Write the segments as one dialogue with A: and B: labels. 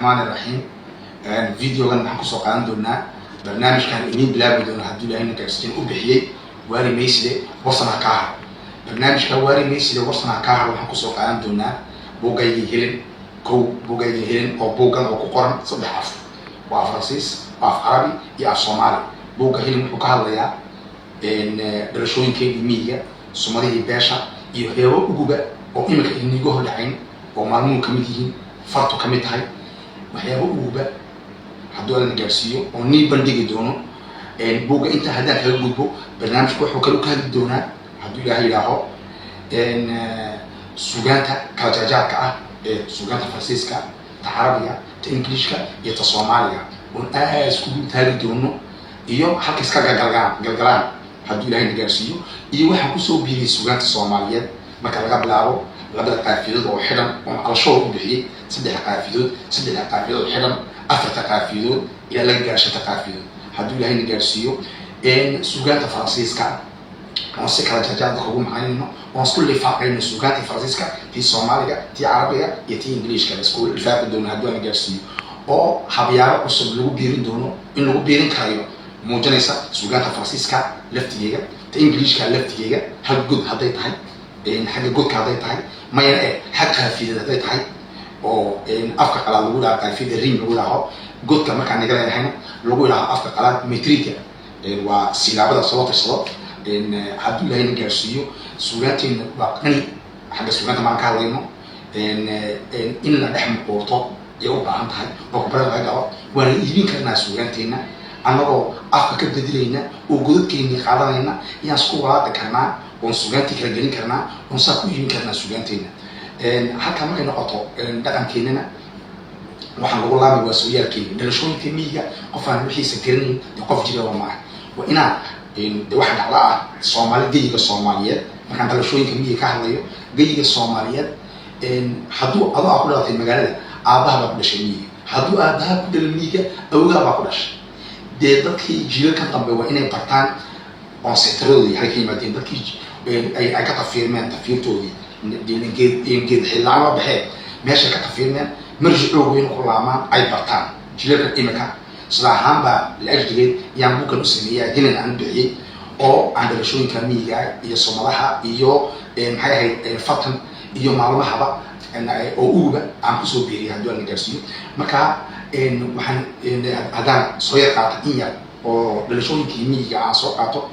A: Raxmaan Raxiim. Videogan waxaan kusoo qaadan doonaa barnaamijkan idiin bilaabi doono, hadduu Ilaahay na gaarsiin, u bixiyey "Waari Mayside Warsan Ha Kaa Haro". Barnaamijka "Waari Mayside Warsan Ha Kaa Haro" waxaan kusoo qaadan doonaa buuggaygii Helin kow, buuggaygii Helin oo buuggan oo ku qoran saddex af: waa af Faransiis, waa af Carabi iyo af Soomaali. Buugga Helin wuxuu ka hadlayaa dhalashooyinkeedii miyiga, sumadihii beesha iyo heebo uguba oo iminka iniiga hor dhacayn, oo maalmuhu kamid yihiin, fartu kamid tahay, waxyaaba uguba, hadduu Alla na gaarsiiyo, oo nii bandhigi doono buugga. Intaa haddaan kaga gudbo, barnaamijku wuxuu kale ka hadli doonaa, hadduu Ilaahay yidhaaho, sugaanta kala jaajaadka ah ee sugaanta Faransiiska, ta Carabiga, ta Ingiliishka iyo ta Soomaaliga, oon aad iskugu taagi doono iyo halka iska galgalgaan galgalaan, hadduu Ilahay na gaarsiiyo. Iyo waxaan kusoo biiriyay sugaanta Soomaaliyeed, marka laga bilaabo labada qaafidood oo xidhan oon alshoor u bixiyey, saddex qaafidood, saddexda qaafidood oo xidhan, afarta qaafidood, ilaa laga gaaro shanta qaafidood, hadduu Ilahay na gaarsiiyo. Sugaanta Faransiiska oon si kala jaajaad dadka ugu macaynayno, oon isku lifaaqayno sugaantii Faransiiska, tii Soomaaliga, tii Carabiga iyo tii Ingiliishka la isku lifaaqi doono, hadduu na gaarsiiyo, oo habyaabo cusub lagu biirin doono, in lagu biirin karayo muujinaysa sugaanta Faransiiska laftigeega, ta Ingiliishka laftigeega, hal god hadday tahay, xagga godka hadday tahay, mayana e xag qaafideed hadday tahay, oo afka qalaad lagu dhaha qaafida rime lagu dhaho, godka markaan naga leedahayna lagu idhaho afka qalaad métrique, waa silaabada soo tirsado, hadduu Ilahay na gaarsiiyo. Sugaanteena waa qani xagga sugaanta maan ka hadlayno, in la dhex muquurto ayay u baahan tahay oo kubarada laga galo. Waana iibin karnaa sugaanteena, annagoo afka ka bedilayna oo godadkeennii qaadanayna ayaan isku walaaqi karnaa, oon sugaantii kala gelin karnaa, oon saa ku iibin karnaa sugaanteena. Halkaa markay noqoto, dhaqankeenana waxaan lagu laamay waa sooyaalkeena, dhalashooyinka miyiga. Qof aan wixiisa garanayn dee qof jiraba maaha. Waa inaa de waxa dhacda ah Soomaali, geyiga Soomaaliyeed, markaan dhalashooyinka miyiga ka hadlayo, geyiga Soomaaliyeed, hadduu adoo aa ku dhalatay magaalada, aabbaha baa ku dhashay miyiga. Hadduu aabbaha ku dhalay miyiga, awgaa baa ku dhashay. Dee dadkii jiilalkan dambe waa inay bartaan ancêtradoodii halay ka yimaadeen, dadkii ay ka tafiirmeen, tafiirtoodii geed geed xillaan baxee meeshay ka tafiirmeen, marjicoog weyna ku laamaan, ay bartaan jiilalkan imika. Sida ahaan baa laajligeed yaan buuggan u sameeyay, Hilan aan bixiyey, oo aan dhalashooyinka miyiga iyo somadaha iyo maxay ahayd fatan iyo maalmahaba oo uguba aan kusoo biiriyay, hadduu aan la gaarsiiyo. Marka waxaan haddaan soo yar qaato in yar oo dhalashooyinkii miyiga aan soo qaato,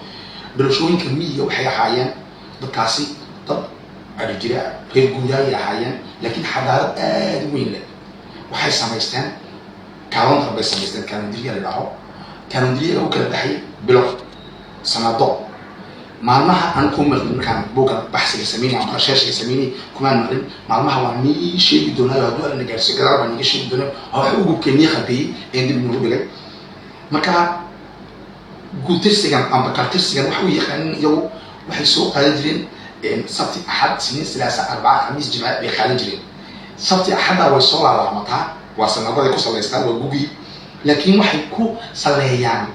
A: dhalashooyinka miyiga waxay ahaayeen dadkaasi dad adhijira, reer guuraayay ahaayeen, laakiin xadaarad aada u weyn leh. Waxay samaysteen calendar bay samaysteen, calendrier la idhaaho. Calendrier u kala baxay bilo, sanado, maalmaha. Aan ku maqlin markaan buuggan baxsiga sameynay ama researchga sameynay, kumaan maqlin maalmaha. Waa nii sheegi doonaayo, hadduu Alla na gaarsiiyo, gadaal baa niiga sheegi doonaa oo waxa ugubkee nii khabeeyey een dib noogu dhigay. Marka guutirsigan amba kaltirsigan waxa u yaqaanin iyagu, waxay soo qaadan jireen Sabti, Axad, Siniin, Silaasa, Arbaca, Khamiis, Jimce bay qaadan jireen. Sabti, Axadda way soo laalaamataa, waa sanadaday ku salaystaan, waa gugii, laakiin waxay ku saleeyaan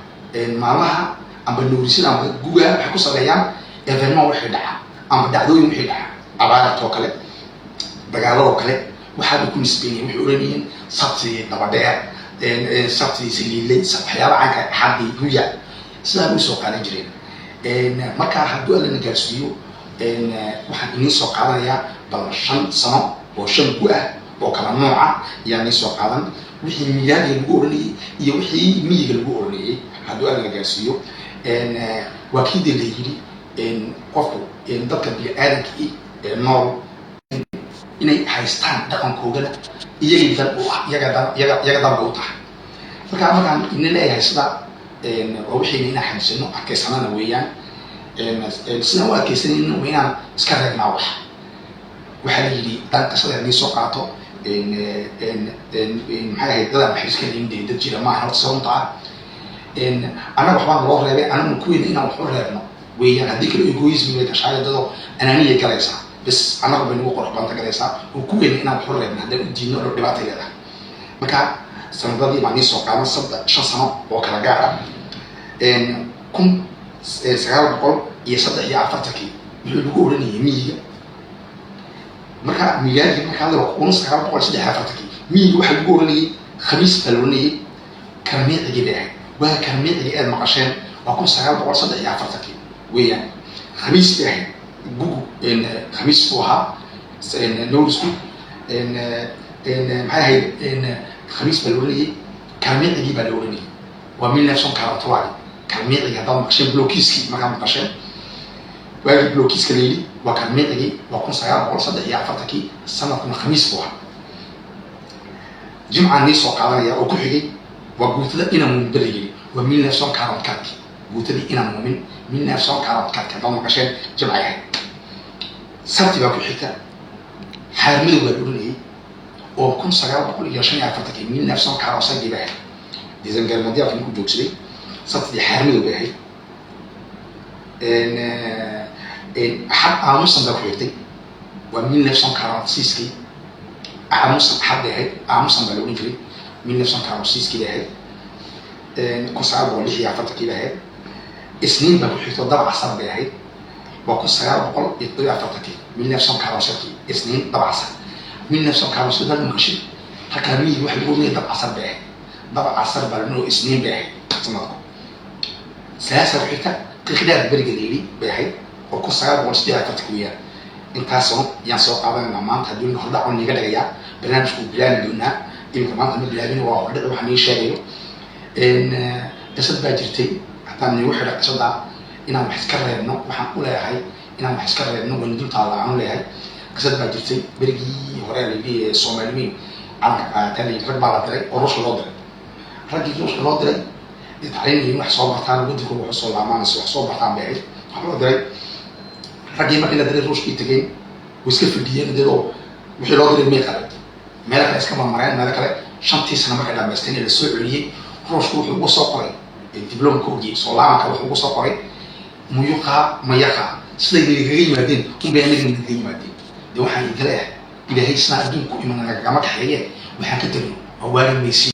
A: maalmaha amba nuurisada amba guga, waxay ku saleeyaan événement wixii dhaca amba dhacdooyin wixii dhaca, abaartoo kale, dagaaladoo kale, waxaabay ku nisbeynayeen. Waxay odhanayeen Sabtidii dabadheer, Sabtidii saliilay, waxyaaba caanka, Axaddii huya, sidaa bay usoo qaadan jireen. Marka hadduu Alla na gaarsiiyo, waxaan iniin soo qaadanayaa bal 5 sano oo shan gu ah oo kala nooca ayaan nii soo qaadan, wixii miilaadiga lagu oranayey iyo wixii miyiga lagu oranayey, hadduu Alla na gaarsiiyo. Waa kii dee la yidhi qofku, dadka bini-aadamkii ee nool inay haystaan dhaqankoogana iyagay dan u ah, iyaga dan iyaga iyaga dan bay u tahay. Marka markaan ina leeyahay sida waa wixiina inaan xajisano, adkaysanana weeyaan. Sidaan u adkaysanayna waa inaan iska reebnaa. Wax waxaa la yidhi haddaan qisada nii soo qaato, maxay ahayd, dadaan wax iska leyn dee dad jira maaha horta. Sababta ah annaga waxbaan loo reebay, anaguna kuweyna inaan wax u reebno weeyaan. Haddii kale egoism bay gashaay, dadoo anaaniyay galaysaa, bes annaga bay nagu qurux banta galaysaa, oo kuweyna inaan wax u reebno haddaan u diidno oo dhibaatay leedahay. Marka sanadadii baan nii soo qaadan, saddex 5 sano oo kala gaar ah. 1943-kii wuxuu lagu oranayay miyiga. Marka miilaadiga marka hadda 1943-kii miyiga waxaa lagu oranayay Khamiis baa la oranayay. Karmiicigii bay ahayd. Waa karmiicigii aad maqasheen, waa 1943-kii weeyaan. Khamiis bay ahayd, gugu khamiis buu ahaa Nowrusku. Maxay ahayd? Khamiis baa la oranayay, karmiicigii baa la oranayay. Waa 1943. Karmiicigii haddaad maqasheen, blokiiskii markaad maqasheen, waagii blokiiska la yidhi, waa karmiicigii, waa 1943-kii, sanadkuna khamiis buu ahaa. Jimcaan nii soo qaadanaya oo ku xigay, waa guutada Ina Muumin berigii, waa 1944-kii. Guutadii Ina Muumin, 1944-kii haddaad maqasheen, jimcay ahayd. Sabti baa ku xigta, Xaarmadow baa la oranayay, oo 1945-kii, 1945-kii bay ahayd. Deuxième guerre mondiale-ki markuu joogsaday, sabtidii Xaarmadow bay ahayd. Axad Aamusan baa ku xigtay, waa 1946-kii. Aamusan axad bay ahayd, Aamusan baa la ohan jiray. 1946-kii bay ahayd, 1946-kii bay ahayd. Isniin baa ku xigto, Dabcasar bay ahayd, waa 1947-kii, 1947-kii. Isniin Dabcasar, 1947 hada maqashay. Halkaa miyiga waxa lagu oranaya Dabcasar bay ahayd, Dabcasar baa la oranaya, Isniin bay ahayd sanadku. Salaasa ku xigta, Qiiqdhaar beriga la yidhi bay ahayd, oo 1948-kii weeyaan. Intaasoo yaan soo qaadanayna maanta. Haddii hordhac on niiga dhigayaa, barnaamijku bilaabi doonaa. Iminka maanta ma bilaabin, waa hordhaci waxaa nii sheegayo. Qisad baa jirtay, haddaan niigu xidha qisada inaan wax iska reebno. Waxaan u leeyahay inaan wax iska reebno wayna dul taalla aan u leeyahay. Qisad baa jirtay berigii hore la yidhi Soomaaliweyn calanka qaataan la yidhi. Rag baa la diray oo Ruushka loo diray. Raggii Ruushka loo diray dee tacliin wax soo bartaan, waddankooda wax soo laamaan, wax soo bartaan bay ahayd wax loo diray. Raggii markii la diray Ruushkii tegeen, way iska fadhiyeen iyadoo wixii loo diray may qaban, meelo kale iska marmareen, meelo kale. 5-tii sano markay dhamaysteen ee la soo celiyey, Ruushku wuxuu uga soo qoray diblomkoogii soo laabanka, wuxuu uga soo qoray muyuqa mayaqa. Siday nagaga yimaadeen unbay anaga nagaga yimaadeen. Dee waxaan idin leeyahay, Ilaahay sidaa adduunku iman nagagama kaxeeye, waxaan ka tegno waa waari maysiin.